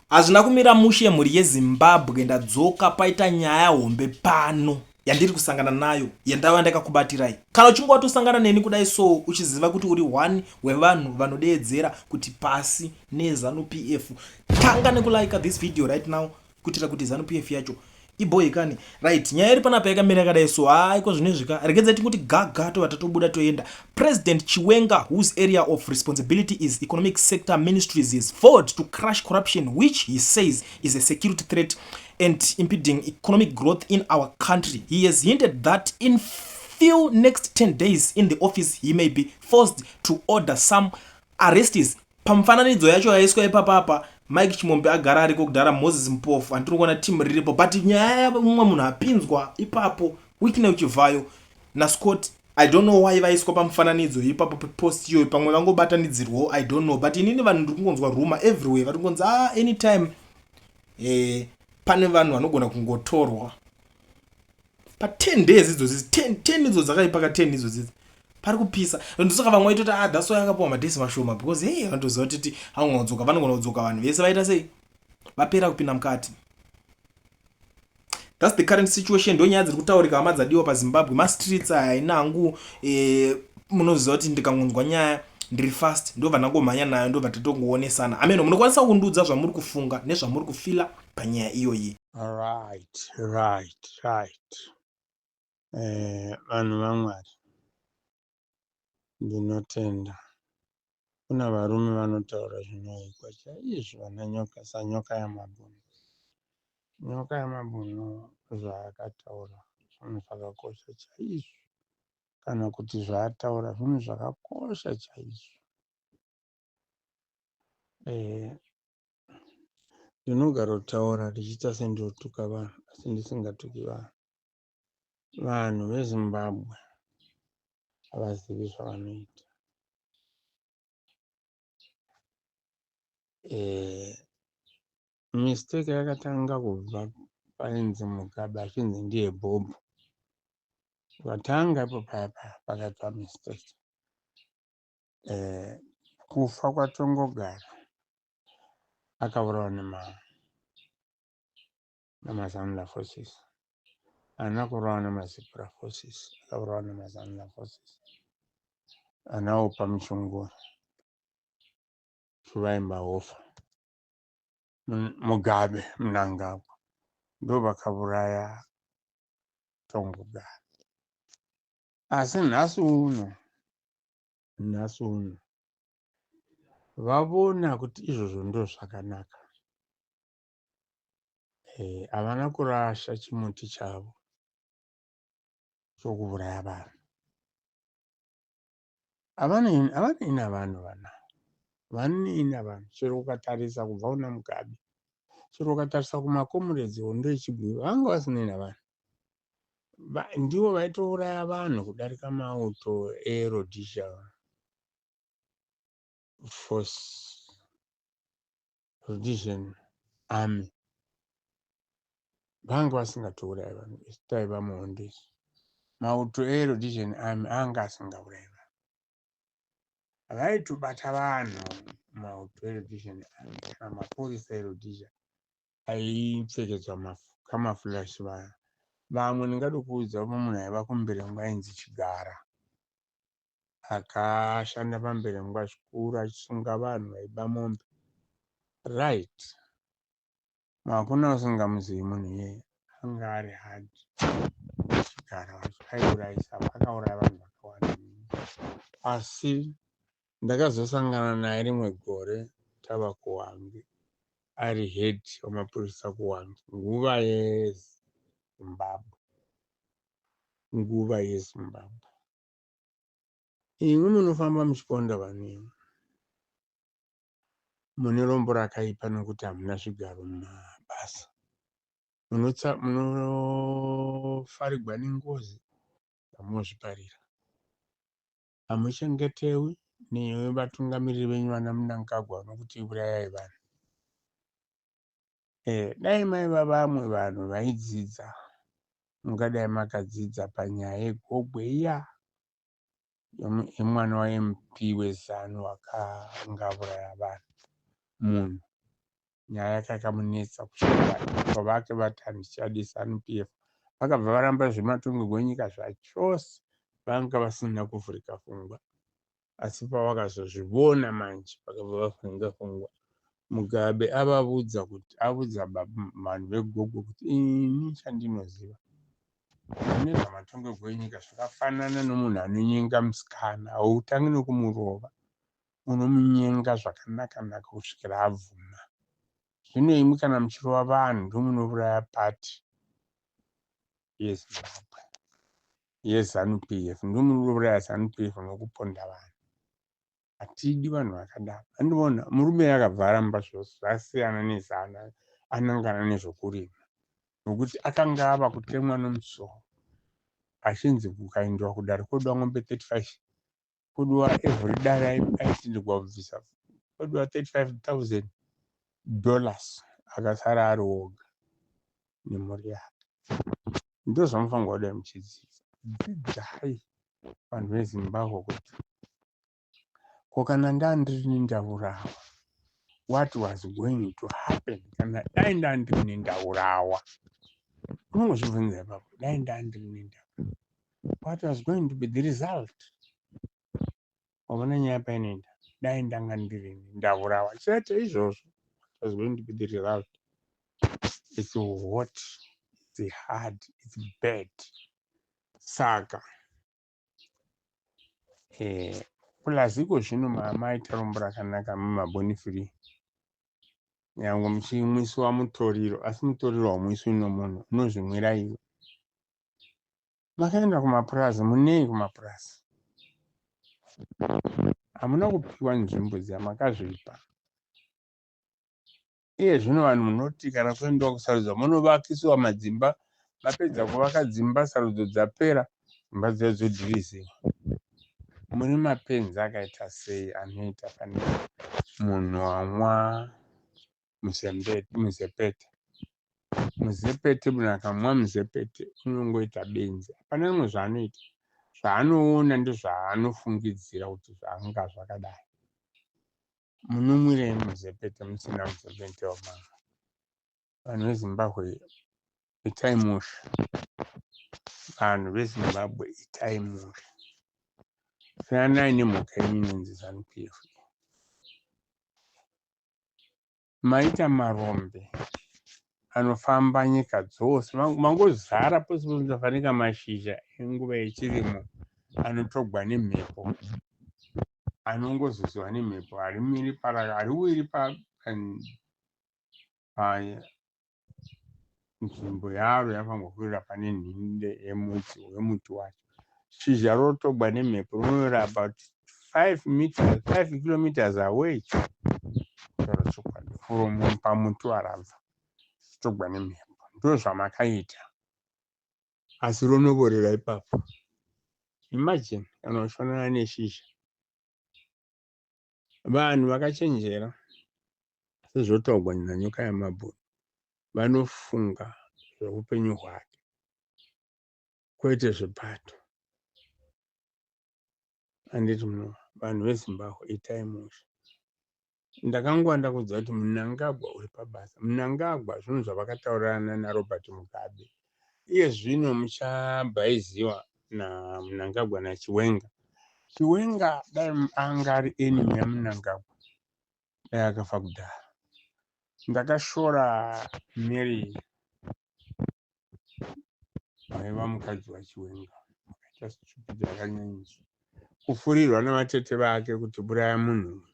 Hazvina kumira mushe mhuri yeZimbabwe, ndadzoka paita nyaya hombe pano yandiri kusangana nayo yandava ndakakubatirai. Kana uchinge watosangana neni kudai so uchiziva kuti uri one wevanhu vanodeedzera kuti pasi neZanu PF, tanga nekulike this video right now kuitira kuti Zanu PF yacho ibhoyi kani. Right, nyaya iri panapa yakamira yakadai so. Haiko zvinezvika, regedzai tingoti gaga tova tatobuda toenda. President Chiwenga, whose area of responsibility is economic sector ministries, is vowed to crush corruption, which he says is a security threat and impeding economic growth in our country. He has hinted that in few next 10 days in the office he may be forced to order some arrests. Pamufananidzo yacho yaiswa ipapapa, Mike Chimombe agara ariko kudhara, Moses Mpofu handiri kuona timu riripo, but nyaya yamumwe munhu apinzwa ipapo, Wicknell Chivhayo naScott, I don't know why vaiswa pamufananidzo ipapo pepost iyoyo. Pamwe vangobatanidzirwawo, I don't know, but inini vanhu ndiri kungonzwa rumor everywhere, vari kungonzi, ah, anytime pane vanhu vanogona kungotorwa pa10 days idzodzidzi. 10 10 idzo dzakaipa ka, 10 idzodzidzi pari kupisa. Ndosaka vamwe vaitoti, ah, that's why akapiwa madays mashoma, because hey, vanotoziva kuti vanogona kudzoka, vanogona kudzoka vanhu vese vaita sei, vapera kupinda mukati. That's the current situation. Ndo nyaya dziri kutaurika, hama dzadiwa, paZimbabwe. Mastreets aya inangu, munoziva kuti ndikangonzwa nyaya ndiri fast, ndobva ndangomhanya nayo, ndobva tatongoonesana. Ameno munokwanisa kundiudza zvamuri kufunga nezvamuri kufeela panyaya iyoyi. Right. Vanhu vaMwari, ndinotenda. Kuna varume vanotaura zvinoikwa chaizvo, vana nyoka, sanyoka yamabhunu. Nyoka yamabhunu zvaakataura zvinhu zvakakosha chaizvo, kana kuti zvaataura zvinhu zvakakosha chaizvo. Ndinogarotaura ndichiita sendinotuka vanhu, asi ndisingatuki vanhu. Vanhu veZimbabwe havazivi zvavanoita. Mistake yakatanga kubva painzi Mugabe achinzi ndiye Bhobho. Vatanga ipo paya paya pakaitwa mistake. Kufa kwaTongogara, akaurawa nemaZANLA forces. Haana kuurawa nemaZIPRA forces, akaurawa nemaZANLA forces. Ana Oppah Muchinguri, Shuvai Mahofa, Mugabe, Mnangagwa ndo vakauraya Tongogara. Asi nhasi uno vavona kuti izvozvo ndo zvakanaka. Havana kurasha chimuti chavo chokuuraya vanhu. Havanei navanhu vana, vanei navanhu. Chero ukatarisa kubva kuna Mugabe, chero ukatarisa kumakomuredzi hondo yechibhuru, vanga vasinei navanhu. Ndivo vaitouraya vanhu kudarika mauto eRhodesia Force, Rhodesian Army. Vanga vasingatourayi vanhu. Isu taiva muhondo isu, mauto eRhodesian Army anga asingaurayi vanhu. Vaitobata vanhu, mauto eRhodesian Army kana mapurisa eRhodesia aipfekedzwa camouflage vaya. Vamwe ndingade kuudza umwe munhu aiva kuMberengwa ainzi Chigara, akashanda paMberengwa zvikuru achisunga vanhu vaiba mombe. Right, hakuna usingamuzivi munhu iyeye, anga ari hard Chigara wacho, aiurayisa, akauraya vanhu vakawanda. Asi ndakazosangana naye rimwe gore tava kuHwange, ari head wamapurisa kuHwange nguva yeZimbabwe, nguva yeZimbabwe. Imwi munofamba muchiponda vanhu, imwi mune rombo rakaipa nokuti hamuna zvigaro mumabasa. Munofarigwa nengozi dzamunozviparira. Hamuchengetewi nevatungamiriri venyu vana Mnangagwa nokuti urayai vanhu. Dai maiva vamwe vanhu vaidzidza, mungadai makadzidza panyaya yeGogwe iya yemwana waMP weZANU akanga auraya vanhu munhu. Nyaya yake yakamunetsa kusvika baba vake vati handichadi Zanu PF. Vakabva varamba zvematongerwo enyika zvachose. Vanga vasina kuvhurika pfungwa. Asi pavakazozvivona manje vakabva vavhurika pfungwa. Mugabe avavudza kuti avudza vanhu veGokwe kuti ini chandinoziva mune zvamatongerwo enyika zvakafanana nomunhu anonyenga musikana. Hautangi nokumurova. Unomunyenga zvakanaka-naka kusvikira abvuma. Zvino imi kana muchirova vanhu ndomunouraya party yeZimbabwe yeZanu PF ndomunouraya Zanu PF nokuponda vanhu. Hatidi vanhu vakadaro. Andivona murume akabva aramba zvose zvasiyana nezana anangana nezvokurima nokuti akanga ava kutemwa nomusoro achinzi kukaendwa kudare kodiwa mombe 35 kodiwa every dare aitenderwa kubvisa kodiwa 35,000 dollars akasara ari oga nemhuri yake. Ndozvamufanirwa kudai muchidzidza. Dzidzai vanhu veZimbabwe kuti ko kana ndandirini ndaurawa what was going to happen kana dai ndandirini ndaurawa unongozvibvunza ipapo dai ndandirini ndaurawa what was going to be the result wavona nyaya painoenda dai ndanga ndirini ndaurawa chete izvozvo what was going to be the result. It's hot, it's hard, it's bad. Saka plus iko zvino maita rombo rakanaka mumaboni free nyange muchimwisiwa mutoriro asi mutoriro haumwiswi nomunhu unozvimwira iwe. Makaenda kumapurazi munei kumapurazi? Hamuna kupiwa nzvimbo dziya makazvipa. Iye zvino vanhu munoti kana kuendiwa kusarudzwa munovakisiwa madzimba mapedza kuvaka dzimba sarudzo dzapera dzimba dziya dzodhiriziwa. Muri mapenzi akaita sei anoita pane munhu amwa muzepete. Muzepete munhu akamwa muzepete unongoita benzi. Hapana rimwe zvaanoita. Zvaanoona ndezvaanofungidzira kuti zvanga zvakadai. Munomwirei muzepete musina muzepete wamama? Vanhu veZimbabwe itai mushe. Vanhu veZimbabwe itai mushe. Siyanai nemhuka yenyu inonzi Zanu PF. Maita marombe anofamba nyika dzose mangozara pose pose mashizha enguva yechirimo anotogwa nemhepo anongozuziwa nemhepo harimiri hariwiri panzvimbo yaro yafanirwa kuwira pane nhinde yemuti wemuti wacho. Shizha rotogwa nemhepo rinowira about 5 meters 5 kilometers away kutaura chokwadi from pamuti warabva richitogwa nemhepo. Ndozvamakaita asi ronoborera ipapo. Imagine kana uchifanana neshizha. Vanhu vakachenjera sezvotaurwa nanyoka yamabhunu vanofunga zveupenyu hwake kwete zvebato. Handiti muno vanhu veZimbabwe itai mushe. Ndakangova ndakuudza kuti Mnangagwa uri pabasa. Mnangagwa zvinhu zvavakataurirana naRobert Mugabe. Iye zvino muchabhaiziwa naMnangagwa naChiwenga. Chiwenga dai anga ari enemy yaMnangagwa dai akafa kudhara. Ndakashora Mary waiva mukadzi waChiwenga akaita stupid yakanyanyiswa kufurirwa navatete vake kuti buraya munhu uyu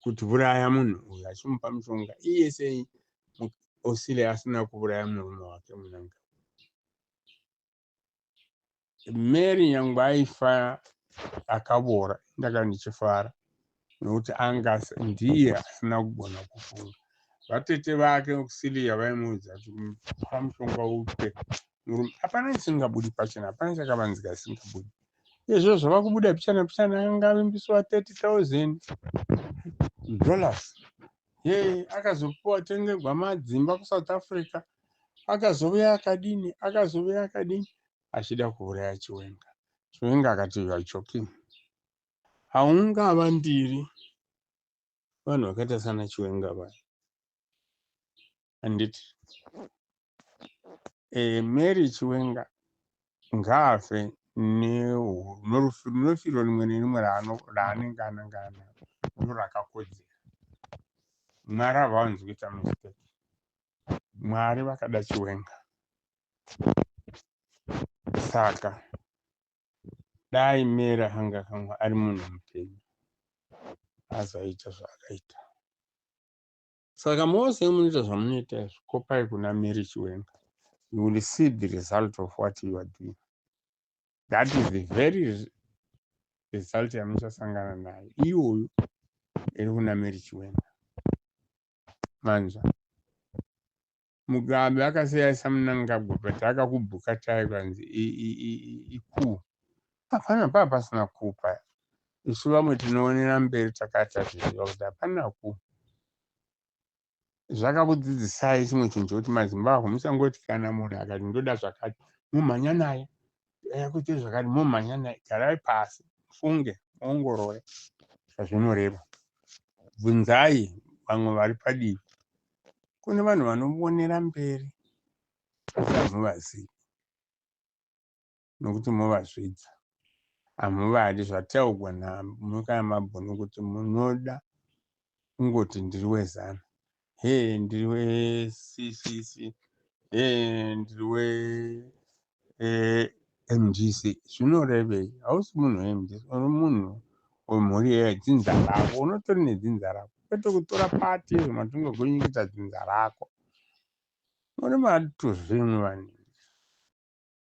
kuti buraya munhu uyu achimupa mushonga iye sei Osile asina kuuraya murume wake Mnangagwa. Mary nyangwe aifa akavora ndaka ndichifara nokuti anga ndiye asina kugona kufunga. Vatete vake Auxilia vaimuudza kuti mupa mushonga upe murume. Hapana chisingabudi pachena, hapana chakavanzika chisingabudi. Izvo zvava kubuda pichana pichana anga avimbiswa 30,000 dollars. Ye akazopuwa tengerwa madzimba kuSouth Africa. Akazouya akadini, akazouya akadini achida kuuraya Chiwenga. Chiwenga akati you are joking. Haungavandiri vanhu vakaita sana Chiwenga vaya. Handiti Mary Chiwenga ngaafe nerufiro rimwe nerimwe raanenge anangana naro, ndorakakodzera. Mwari havawanzi kuita mistake. Mwari vakada Chiwenga, saka dai Mary anga akanga ari munhu mupenyu azaita zvaakaita. Saka mose munoita zvamunoita izvi, kopai kuna Mary Chiwenga. You will see the result of what you are doing. That is the very result yamuchasangana nayo iyoyo iri kuna Mary Chiwenga. Manzwa, Mugabe akasiyaisa Mnangagwa, but akakubhuka tai kanzi ikuu. Hapana paa pasina kuu paya. Isu vamwe tinoonera mberi takatazviziva kuti hapana kuu. Zvakakudzidzisai chimwe chinhu chekuti maZimbabwe musangoti kana munhu akati ndoda zvakati mumhanya naye, kuite zvakati mumhanya naye. Garai pasi, mufunge, muongorore zvazvinoreva. Bvunzai vamwe vari padivi. Kune vanhu vanoonera mberi asi hamuvazivi nokuti movazvidza, hamuvadi. Zvataugwa naMukayamabhunu kuti munoda kungoti ndiri weZANU, he ndiri weCCC, he ndiri weMDC, zvinorevei? Hausi munhu weMDC, uri munhu wemhuri yedzinza rako, unotori nedzinza rako, kwete kutora pati yezvematongerwo enyika dzinza rako. Muri matuzvimwe vanhu.